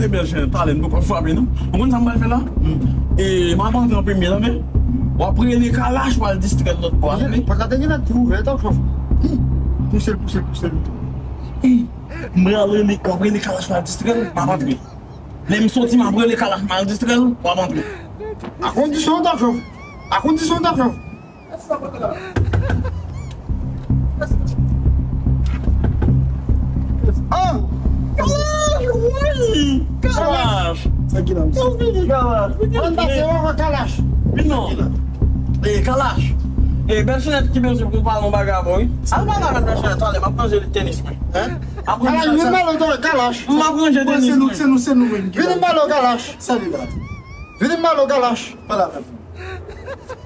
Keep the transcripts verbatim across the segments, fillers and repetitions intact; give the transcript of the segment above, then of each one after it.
Se bèl chen, talè, nou pap frape, non. Ou konn sa m pral fè la? E, m ap antre an premye, tande. W ap rele Kalash, w al distrè l lòt bò a, tande. Pòt la te gentan tou ouvè, talk show. Pouse l, pouse l, pouse l. E, m pral rele, w ap rele Kalash, w al distrè l, m ap antre. Lè m soti, m ap rele Kalash, m al distrè l, w ap antre. A kondisyon, talk show. A kondisyon, talk show. Ah! Kalash, woy! Kalash! Sa ki la, misye? Ou vini, Kalash? Vini, vini. Kalash. Vini non. E, Kalash. E, Bèl Chenèt ki bezwen pou pale yon bagay avè w, wi. Al pale avèk Bèl Chenèt talè, m ap ranje tenis mwen. Hein? M ap ranje Kalash, vin pale w talè, Kalash. M ap ranje tenis mwen. Se nou, se nou, se nou menm ki. Vini m pale w, Kalash. Sa li la. Vini m pale w, Kalash. Pale avè m.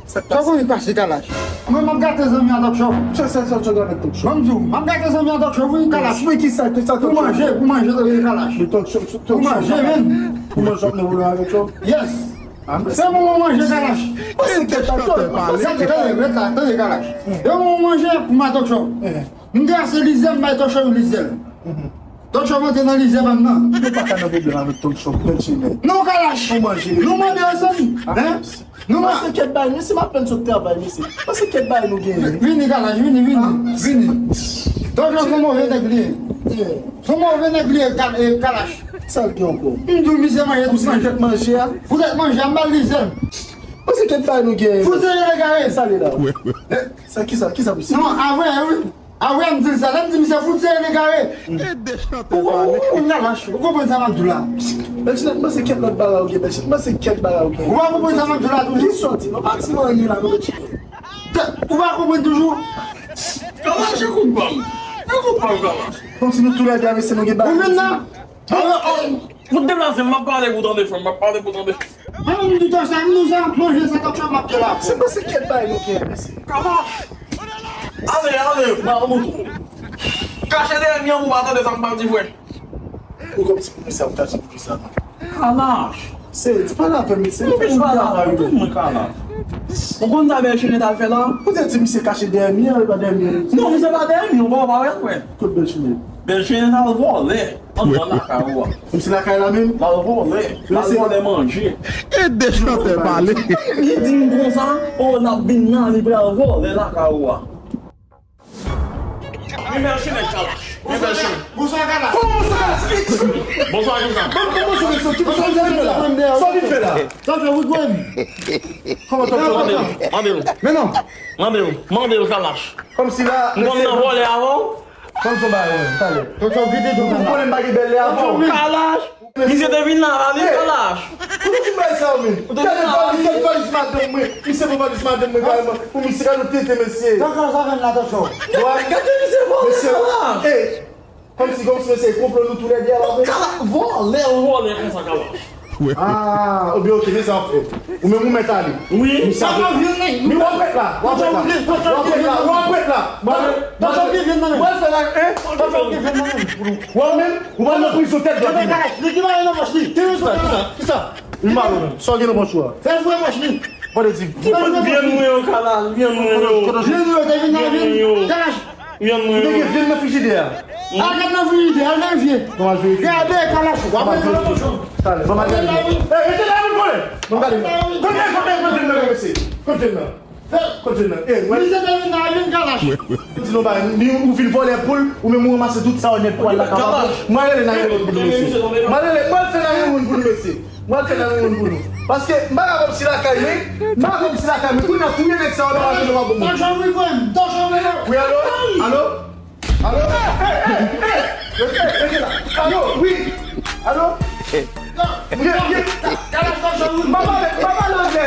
Sa k pase? Sa konn pase, Kalash? Mwen, m ap gate zanmi an, talk show. Sa, sa, sa, sa, talk show. Ban m di w, m ap gate zanmi an, talk show, wi, Kalash. Mwen, ki sa, ki sa, talk show? Pou manje, pou manje, talk show, Kalash. Talk show, talk show. Pou manje, men. Pou manje, w ap nan pwoblèm avèk show? Yes. Se moman manje, Kalash. Tande, tande, tande, Kalash. Se moman manje pou mwen, talk show. M te achte lizè, m bay talk show lizè. Talk show monte nan lizè pa m nan. Nou pa ka nan pwoblèm avèk talk show, Bèl Chenèt. Non, Kalash. Pou manje. Nou mande ansanm. Hein? Nou ma- Pase kèt bay, mesye, m apèn sot travay, mesye. Pase kèt bay nou genyen. Vini, Kalash, vini, vini, vini. Talk show se move nèg li ye. Se move nèg li ye, Kal- eh, Kalash. Sa l gen ankò? M di w, misye manje tout manje. Poutèt manje a, m ba l lizè. Pase kèt bay nou genyen. Fout sere egare. Sa li la. Sa ki sa, ki sa, mesye? Non, avre, wi. A wi, m di l sa. Lè m di misye fout sere egare. Ede chantè pale. Ou Kalash, ou konprann sa m ap di w la? Bèl Chenèt, m panse kèk lòt bagay ou gen, Bèl Chenèt, m panse kèk bagay ou gen. Ou pa konprann sa m ap di w la tou? Ki sa w di? Nou pa di anyen la, non, Bèl Chenèt. Ou pa konprann toujou? Kalash, ekout pa m. Ekout pa m, Kalash. Kòmsi nou toulède a, mesye, nou gen bagay. Ou vin la? Fout deplase, m ap pale pou tande, frè m, m ap pale pou tande. Mwen menm m di tò sa, m di w sa, manje sa, talk show m ap di la. Se pa se kèt bay nou gen, mesye. Kalash! Ale, ale, m al montre w. Kache dèyè mi an pou w pa tande sa m pral di, frè. Ou kòmsi pou mesye ap kache pou kisa? Kalash! Se, di pale avè m, mesye. Ou vin pale avè m, tann mwen, Kalash. Ou konn sa Bèl Chenèt al fè la? Ou te di misye kache dèyè mi an, e pa dèyè mi an. Non, misye pa dèyè mi an, ou pa wè, frè. Kot Bèl Chenèt? Bèl Chenèt al vòlè. Anndan lakay ou a. Misye lakay la menm? L al vòlè. L al vòlè manje. Ede chantè pale. Li di m konsa, o, l ap vin la, li pral vòlè lakay ou a. Men Bèl Chenèt, Kalash. Men Bèl Chenèt. Bonswa, Kalash. Kòman sa? Bonswa, Kalash. Bonswa, Kalash. Sa w vin fè la? Sa w vin fè la? Sa w fè, wi, Gwen? Kòman sa w fè? Mande l. Mande l. Men non. Mande l. Mande l, Kalash. Kòmsi la, m konn nan vòlè avè w? Fanm son bagay, wè, talè. Tonton, vide tou, ou konnen m pa gen bèl lè avan w. Kalash! Misye te vin la, valiz, Kalash! Kote w fin bay sa yo menm? Gade valiz, gade valiz madanm mwen. Misye pran valiz madanm mwen kareman. Pou misye, gade yon tete, mesye. Tonton, sa vin la, tonton. Gade, gade misye vòlè, Kalash! Kòmsi, kòmsi mesye konplo nou toulède a la, mesye. Kalash, vòlè, ou vòlè konsa, Kalash. Ah, oubyen, ok, men sa w ap fè. Ou menm ou mèt ale. Wi. Sa pa vin, non. Wi, w ap ret la. W ap ret la. W ap ret la. W ap ret la. W ap ret la. W ap ret la. W ap fè la, hein? W ap menm, ou pral nan prizon tèt dwat. Li ki mare nan pòch li. Kisa, kisa, kisa? Li mare nan. Sa w gen nan pòch ou a? Fè fouye pòch li. Pale di. Ti pot vyann mwen yo, Kalash, vyann mwen yo. Vyann mwen yo, te vin nan vin. Kalash. Vyann mwen yo. Ou te gen vyann nan frijidè a? Al gad nan frijidè, al verifye. Bon, al verifye. Gade, Kalash, w ap mete nan pòch ou. Talè, ban m al gade. Ey, rete la, vin vòlè. Ban m gade. Kote, kote, kote vyann nan, mesye? Kote vyann nan? Kote vyann nan? Ey, wè. Misye te vin nan vin, Kalash. Di nou bagay, ni ou vin vòlè poul, ou menm ou ranmase tout sa yo nèt pou al lakay papa. Mwen rele nan yon lòt boul, mesye. Mwen rele, mwen fè nan yon boul, mesye. Mwen fè nan yon moun pou nou. Paske m pa ka kòmsi lakay mwen. M pa ka kòmsi lakay mwen. Kounye a touye nèg sa yo nan mache nou pa bon moun. Tonton Rico, tonton Rico. Wi, alo? Alo? Alo? Ey, ey, ey, ey! Rete, rete la. Alo, wi. Alo? Wi, wi. M pa pale, m pa pale anglè.